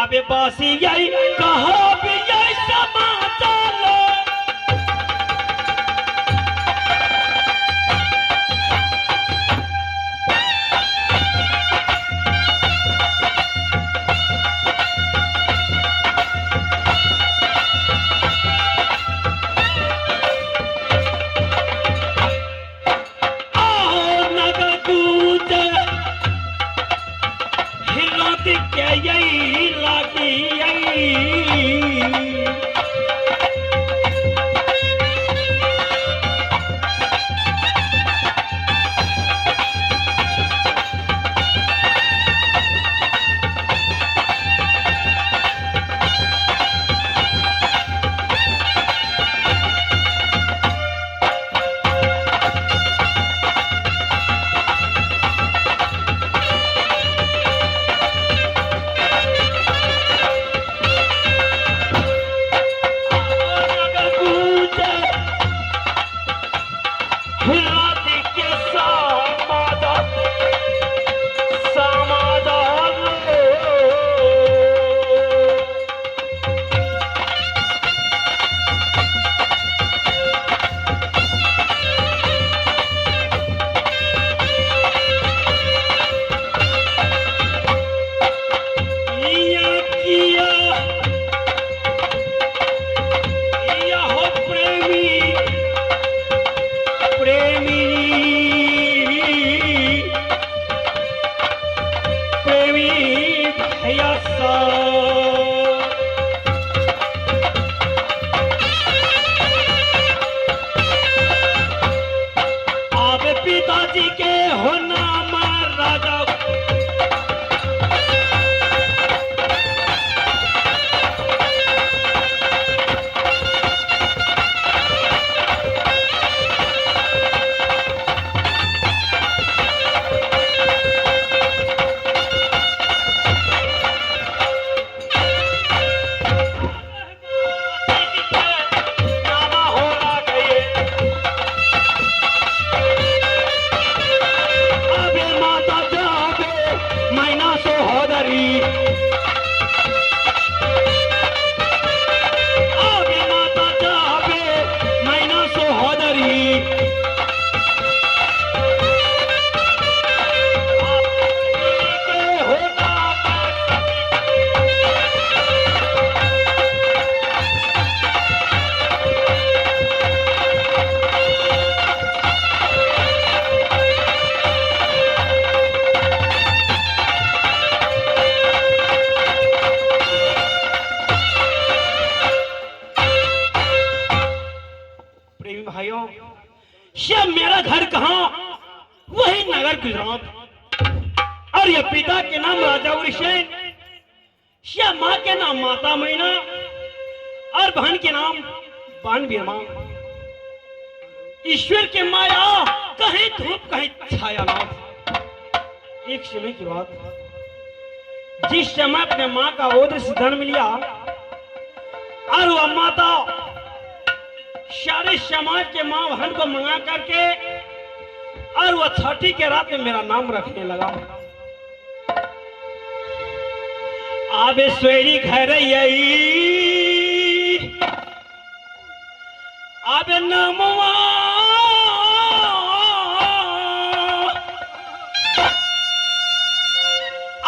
आबे बासी यही कहो भी यही समाचार लो। आओ नगर कूच हिलत के यही लागी यही। नगर कूच हिलत के समाज समाज लो। किया किया किया हो प्रेमी प्रेमी प्रेमी भैया सा। आवे पिताजी के हो नाम राजा नामा हो गए। अबे माता जाबे मैना सोहदरी, अबे माता जाबे मैना सोहदरी। के हो नाम प्रेमी भाइयों, ये मेरा घर कहाँ? वही नगर गुजरात। और ये पिता के नाम राजा वृषेन, ये माँ के नाम माता मैना और बहन के नाम बान बीरमा। ईश्वर के माया कहीं धूप कहीं छाया नाथ। एक समय की बात, जिस समय अपने माँ का ओद्र से जन्म लिया और वह माता सारे समाज के माँ बहन को मंगा करके और वह छठी के रात में मेरा नाम रखने लगा। आवे स्वेरी घर यही आवे नमवा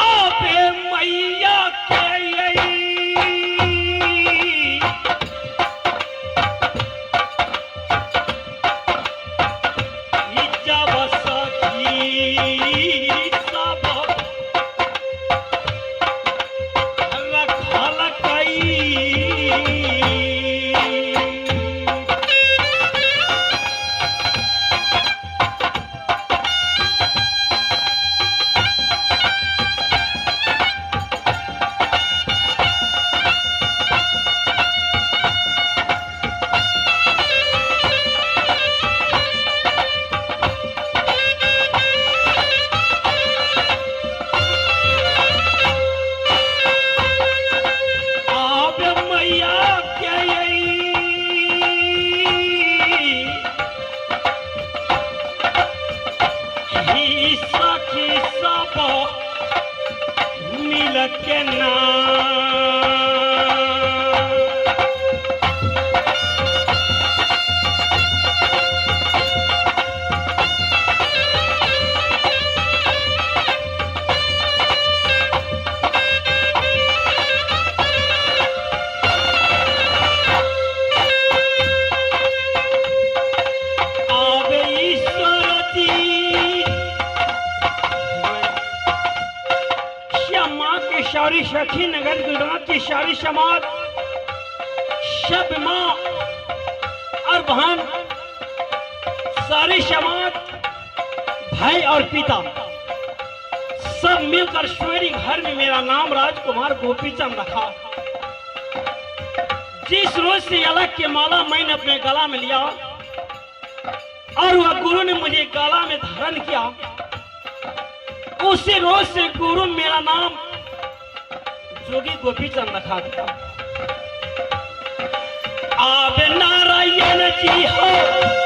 आवे मैया के यही। जब सखी सब रखल कई। के नाम। आवे ईश्वर जी, श्यामा के शौरी सखी नगर गुजरात की शौरी समाज, सब माँ और बहन, सारे समाज, भाई और पिता सब मिलकर श्वेरी घर में मेरा नाम राजकुमार गोपीचंद रखा। जिस रोज से अलग के माला मैंने अपने गला में लिया और वह गुरु ने मुझे गला में धारण किया, उसी रोज से गुरु मेरा नाम जोगी गोपीचंद रखा दिया। आब नारायण जी हो।